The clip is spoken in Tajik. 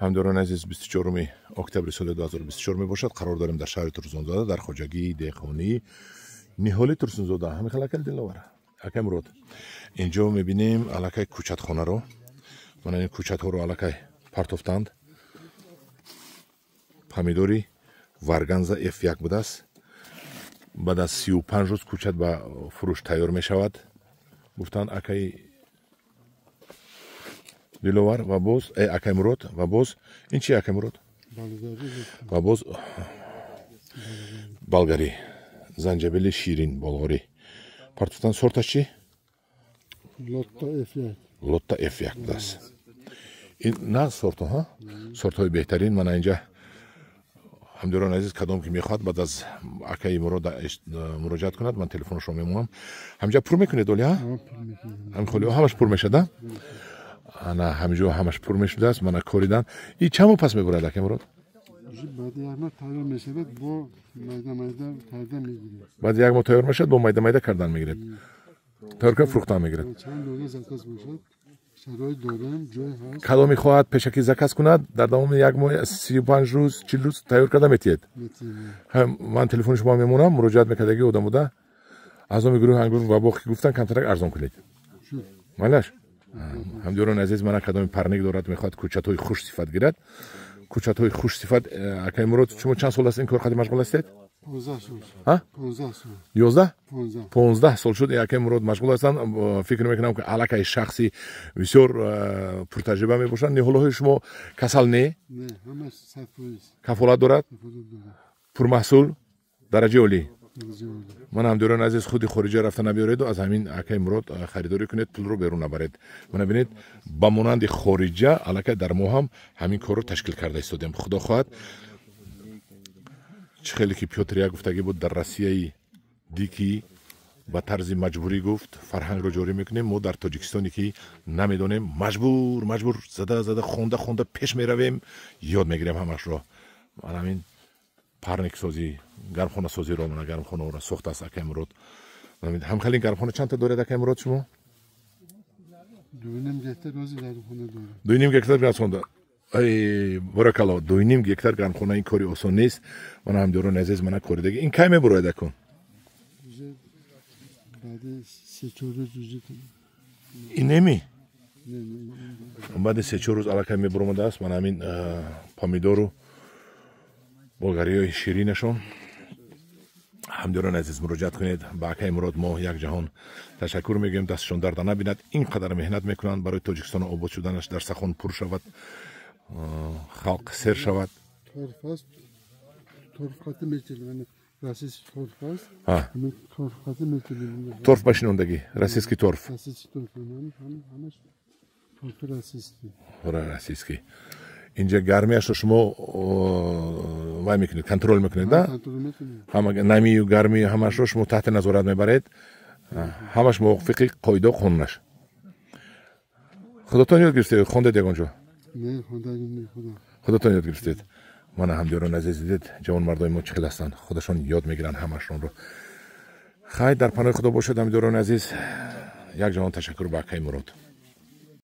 Ҳамдиёрони азиз, 24 октябри соли 2024 мебошад. Қарор дорем дар шаҳри Турсунзода, дар хоҷагии деҳқонии Ниҳоли Турсунзода. Ҳамин хел, акай Диловар, акай Мурод. Инҷо мебинем аллакай кӯчатхонаро. Мана ин кӯчатҳоро аллакай партофтанд. Помидори Варганза F1 будааст. Баъд аз 35 рӯз кӯчат ба фурӯш тайёр мешавад, гуфтанд акаи Диловар ва боз акай Мурод. Ва боз ин чи, акай Мурод? Ва боз болгарӣ, занҷабили ширин болғорӣ партофтан. Сорташ чӣ? Лотта F1 будааст. Ин на сорто, ҳа, сортҳои беҳтарин. Мана инҷа, ҳамдиёрони азиз, кадом ки мехоҳад, баъд аз акаи Мурод муроҷиат кунад. Ман телефонашро мемонам. Ҳамҷа пур мекунед оли, ҳа? Ҳамин холи ҳамаш пур мешад, ана ҳаминҷо ҳамаш пур мешудааст. Мана коридан. И чанд моҳ пас мебурад, акаи Мурод? Баъди як моҳ тайёр мешавад, бо майда майда карда мегиред. Баъди як моҳ тайёр мешавад, бо майда майда кардан мегиред, тайёр кард, фурӯхтан мегирад. Чанд дона заказ бошад, шароит дорем, ҷой ҳаст. Кадоме хоҳад, пешакӣ заказ кунад, дар давоми як моҳ, 35 рӯз, 40 рӯз тайёр карда метиҳед. Ман телефони шумо мемонам. Муроҷиат мекардаги одам буда, аз номи гурӯҳи Ангур ва боғ гуфтан, камтарак арзон кунед, майлаш. Ҳамдиёрони азиз, мана кадоми парник дорад, мехоҳад кӯчатҳои хушсифат гирад, кӯчатҳои хушсифат. Акаи Мурод, шумо чанд сол аст ин кор қади машғул ҳастед? 11, 15 сол шуд акаи Мурод машғул ҳастанд. Фикр мекунам, ки аллакай шахси бисёр пуртаҷриба мебошанд. Ниҳолҳои шумо касал не, кафолат дорад, пурмаҳсул, дараҷаи олӣ. Ман, ҳамдиёрони азиз, худи хориҷа рафта набиёреду аз ҳамин акаи Мурод харидорӣ кунед, пулро берун набаред. Мана бинед, ба монанди хориҷа аллакай дар мо ҳам ҳамин корро ташкил карда истодем. Худо хоҳад, чӣ хеле ки Пётр як гуфтагӣ буд дар Россияи дикий, ба тарзи маҷбурӣ гуфт, фарҳангро ҷорӣ мекунем. Мо дар Тоҷикистоне ки намедонем, маҷбур маҷбур зада зада, хонда хонда пеш меравем, ёд мегирем ҳамашро. Ман ҳамин парниксозӣ, гармхонасозиро, мана гармхонаро сохтааст акай Мурод. Ҳамхел ин гармхона чандта доред, акай Мурод, шумо? 2.5 гектар рози гармхона дорем. 2.5 гектар гармхона, ай боракалло! 2.5 гектар гармхона, ин кори осон нест. Мана, ҳамдиёрони азиз, мана коридаги. Ин кай мебурояд акун? Баъди 3-4 рӯз. Ин неми баъди 3-4 рӯз аллакай мебуромадааст. Мана ҳамин помидору болгариҳои ширинашон. Ҳамдиёрони азиз, муроҷиат кунед ба акаи Мурод. Мо як ҷаҳон ташаккур мегӯем, дасташон дарда набинад, ин қадар меҳнат мекунанд барои Тоҷикистон обод шуданаш, дарсахон пур шавад, халқ сер шавад. Торф аст, торф қати мечелем, российский торф аст, торф қати мечелем. Торф ба шинондагӣ, российский торф. Российский торф, ҳамаш торфи российский. Российский. Инҷа гармиашро шумо вай мекунед, контроль мекунед, да? Ҳама намию гармию ҳамашро шумо таҳти назорат мебаред, ҳамаш мувофиқи қоидао қонунаш. Худотон ёд гирифтед, хондед ягон ҷо? Худотон ёд гирифтед. Мана, ҳамдиёрони азиз, дидед, ҷавонмардои мо чӣ хел ҳастанд, худашон ёд мегиранд ҳамашонро. Хайр, дар паноҳи Худо бошед, ҳамдиёрони азиз. Як ҷаҳон ташаккур ба акаи Мурод.